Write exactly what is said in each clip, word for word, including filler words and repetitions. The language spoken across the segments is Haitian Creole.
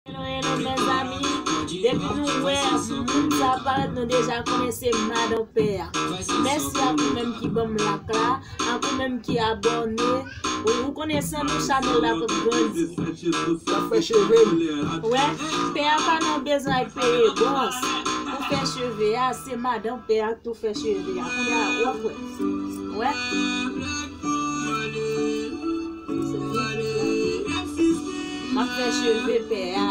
Hello, hello, mezanmi. Depi nou wè moun sa parèt, nou deja konnen se madan pè a. Mèsi ak ou menm ki ban m like la, ak ou menm ki abòne. Ou, ou konnen san nou chanèl la p ap grandi. L ap fè cheve m. Wè, pè a pa nan bezwen al peye bòs pou fè cheve a, se madan pè a k tou fè cheve a. Kounye a, w ap wè. Wè. M ap fè cheve pè a.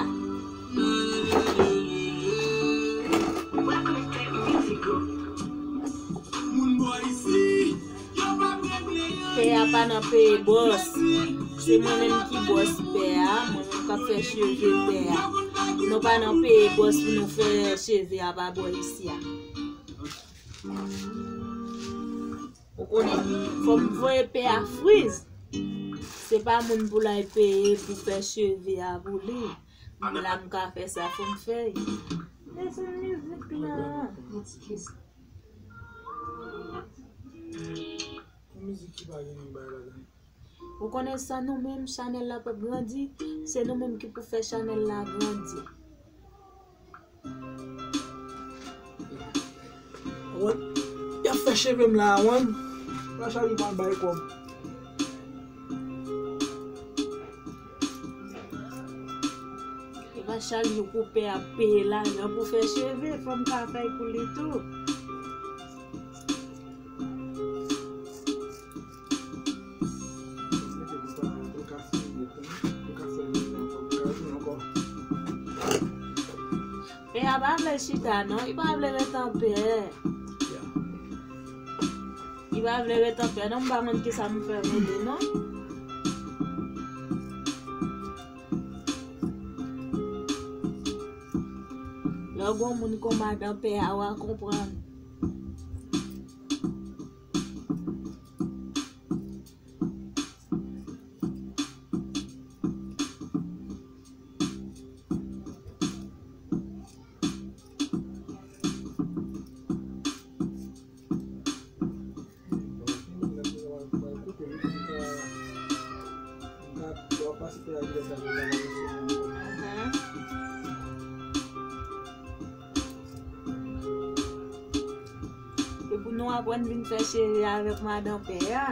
Pè a pa nan peye bòs. Se mwen menm ki bòs pè a, mwen menm k ap fè cheve pè a. Nou pa nan peye bòs pou nou fè cheve a pa bò isi a. Ou konnen, fò m voye pè a friz. Se pa moun pou l al peye pou fè cheve a pou li. M la m ka fè sa, fò m fè. Desann mizik la. Yon mizik ki pa gen yon bagay ladan. Ou konnen san nou menm, chanèl la p ap grandi. Se nou menm ki pou fè chanèl la grandi. Wè, y ap fè cheve m la, wè. Papa Charly pral bay kòb. Papa Charly koupe ap peye lajan pou fè cheve, fò m ka fè pou li tou. Pè a pa vle chita non, li pa vle ret an pè. Li pa vle ret an pè non, m pa konn kisa m fè pou li non. Lè w gon moun kon madan pè a, w a konprann. Se pou nou aprann vin fè cheve avèk madan pè a.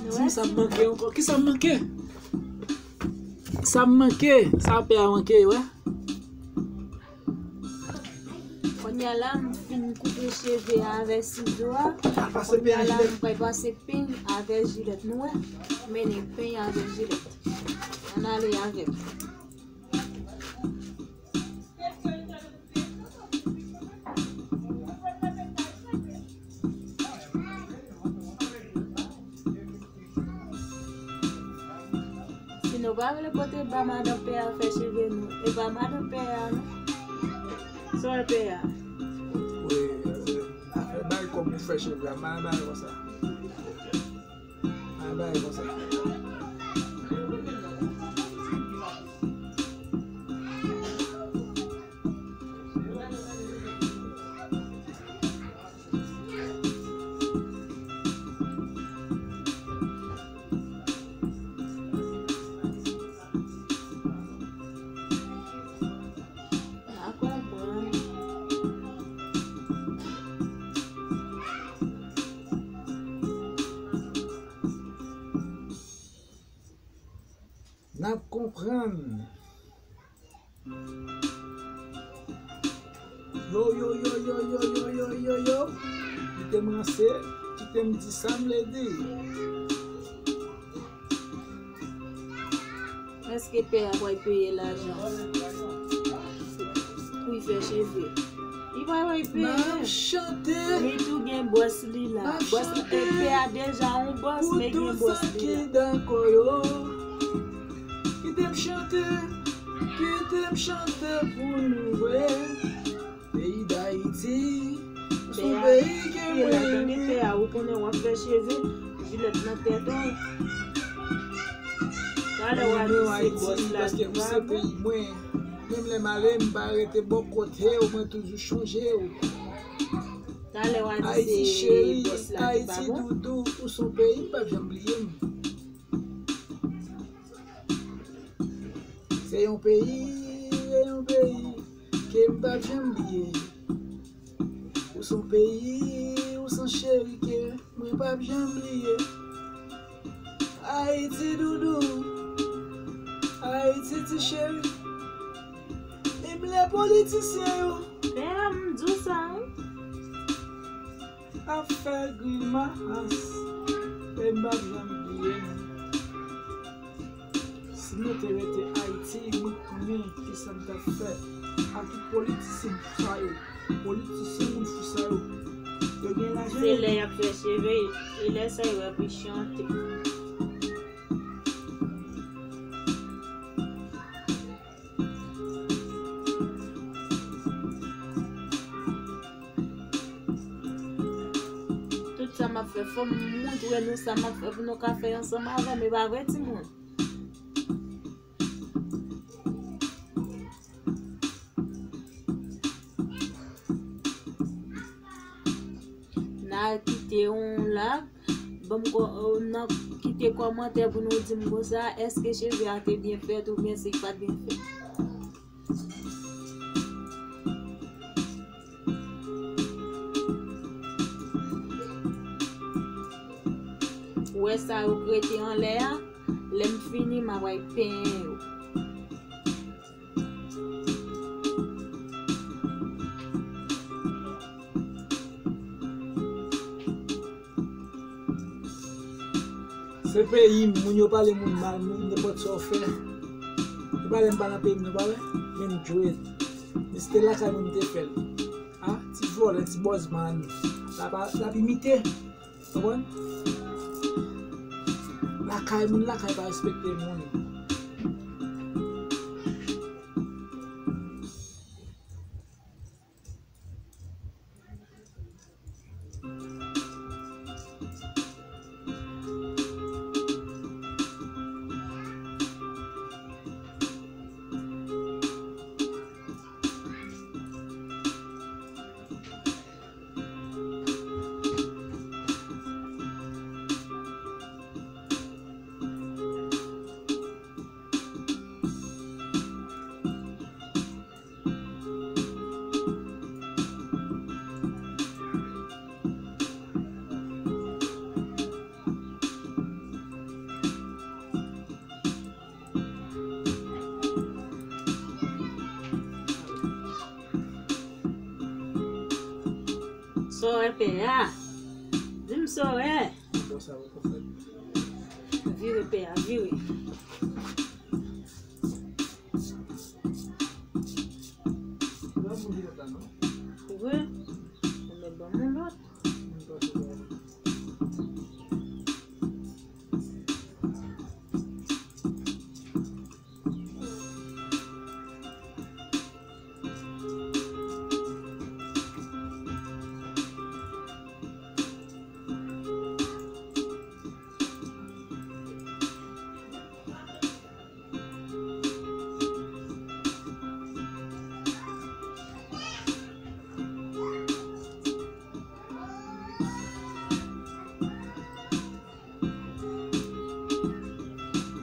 Di m sa m manke ankò. Kisa m manke? Sa m manke? Sa pè a manke, wè. Kounye a la, m fin koupe cheve a avè sizo a. Kounye a la, m pral pase peny avè jilèt. Nou wè? M mennen peny avè jilèt. Ann ale avè m. Si nou pa vle pote ba madan pè a fè cheve nou, e pa madan pè a non. Sa w wè pè a? Wi, afè bay kòb pou fè cheve a, m pa bay konsa. Al bay konsa. N a konprann. N ap konprann. Yo, yo, yo, yo. Kite m ranse, kite m di sa m vle di. Èske pè a pral peye lajan pou l fè cheve? Li pa pral peye. Li tou gen bòs li la. Bòs li, e pè a deja yon bòs, men gen bòs li la. Kite m chante, kite m chante pou nou vre. Peyi Dayiti, ou se yon peyi ke mwen renmen. Pè a, ou konnen w ap fè cheve, jilèt nan tèt ou. Talè w a di se bòs la ki pa bon. Menm lè m ale, m pa rete bò kote w, mwen toujou chonje w. Talè w a di se bòs la ki pa bon. Ayiti cheri, Ayiti doudou, ou se yon peyi m p ap janm bliye m. Se yon peyi, se yon peyi ke m p ap janm bliye. Ou se yon peyi, ou se yon cheri ke mwen p ap janm bliye. Ayiti doudou, Ayiti ti cheri. Menm lè politisyen yo, pè a, m di w sa, wi, ap fè grimas, men m p ap janm bliye nou. Si nou te rete Ayiti, nou konnen kisa n t ap fè ak tout politisyen fou sa yo. Politisyen moun fou sa yo. Yo gen lajan. Se lè y ap fè cheve, e lè sa yo ap chante. Tout sa m ap fè, fò m montre nou sa m ap fè pou nou ka fè ansanm avè m, e pa vre, timoun? N a kite yon like, ban m kò-, nan kite kòmantè pou nou di m konsa, èske cheve a te byen fèt oubyen se li pa t byen fèt? Ou wè sa yo k rete anlè a? Lè m fini, m ap al penyen yo. Se peyi m, moun yo pale moun mal, moun nenpòt sa w fè. Yo pale m pa nan peyi m, nou pa wè? Menm dread. Men si te lakay mwen m te fè l. A, ti vòlè, ti bòzman. L ap, l ap imite. Konprann? Lakay moun, lakay pa respekte moun. Sa w wè pè a? Di m sa w wè. Vire pè a, vire. Vre? Ou mèt ban m yon lòt.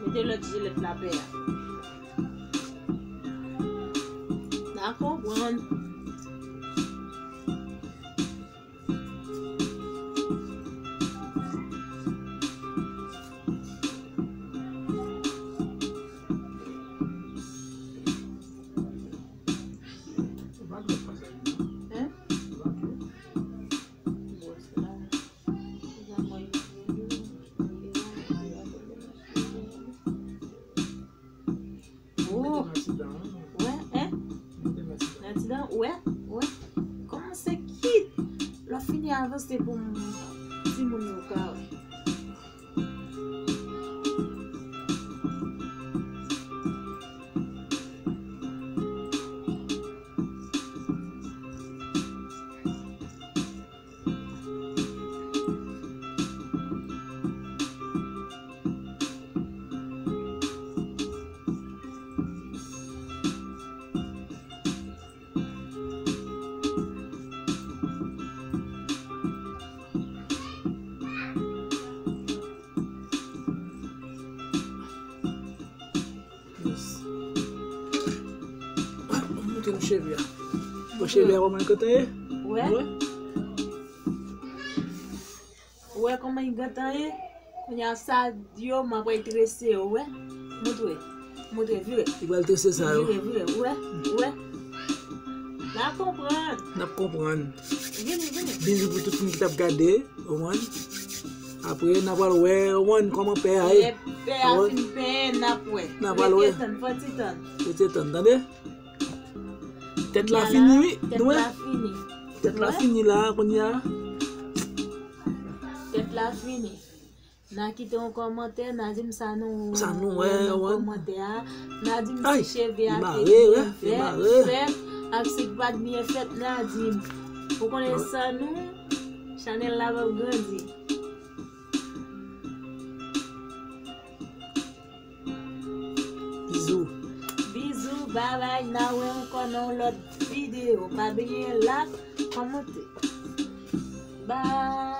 Mete lòt jilèt la pè a. N a konprann. Avanse pou m, timoun yo ka wè. Montre nou cheve a. Bon, cheve a kòman l gentan ye? Ou wè? Ou wè? Ou wè kòman l gentan ye? Kounye a sa yo, m ap al trese yo, ou wè? Montre. Montre, vire. Li pral trese sa yo. Vire, vire, ou wè? Ou wè? N a konprann. N ap konprann. Vini, vini. Bizou pou tout moun ki t ap gade, ou konprann? Apre, n a pral wè, ou konprann, kòman pè a ye. Lè pè a fin penyen, n ap wè. N a pral wè. Rete tann, fò ti tann. Rete tann, tande? Tèt la fini, wi. Tèt la fini. Tèt la fini la, kounye a. Tèt la fini. N a kite yon kòmantè, n a di m sa nou, sa nou wè nan kòmantè a. N a di m si cheve a te byen fèt, fèt, ak si l pa t byen fèt, n a di m. Ou konnen sa nou, chanèl la p ap grandi. Bizou. Bizou, babay, n a wè ankò nan yon lòt videyo. Pa bliye like, kòmante. Bye.